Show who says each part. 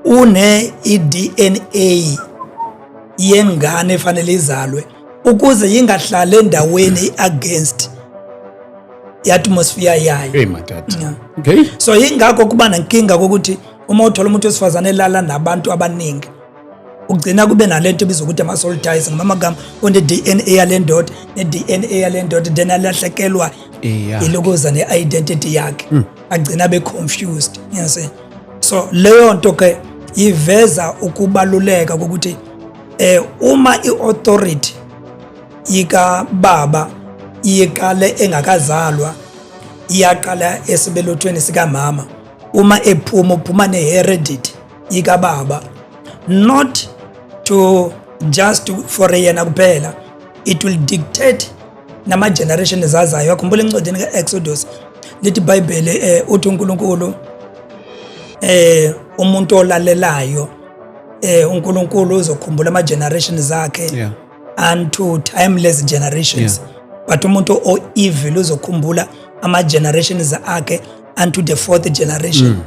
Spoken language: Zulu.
Speaker 1: Une i-DNA yengane efanele izalwe ukuze ingahlali endaweni against i-atmosphere yayo.
Speaker 2: Hey madad. Okay.
Speaker 1: So yingakho kuba nenkinga kokuthi uma uthola umuntu wesifazane elala nabantu abaningi, ugcina kube nalento ebizwa ukuthi ama-soul ties, ngama amagama one-DNA yale ndoda ne-DNA yale ndoda, then alahlekelwa ilokuza ne-identity yakhe, agcina be-confused, you see. So leyo nto ke iveza ukubaluleka kokuthi uma i-authority yika baba iqale engakazalwa, iyaqala esibelethweni sikamama, uma ephuma uphuma ne-heredity yikababa, not to just for yena kuphela, it will dictate nama-generations azayo. Yakhumbula encwadini ka-Exodus lithi iBhayibheli, uthi uNkulunkulu, umuntu olalelayo, uNkulunkulu uzokhumbula ama-generations akhe unto timeless generations, but umuntu o-evil uzokhumbula ama-generations akhe unto the fourth generation.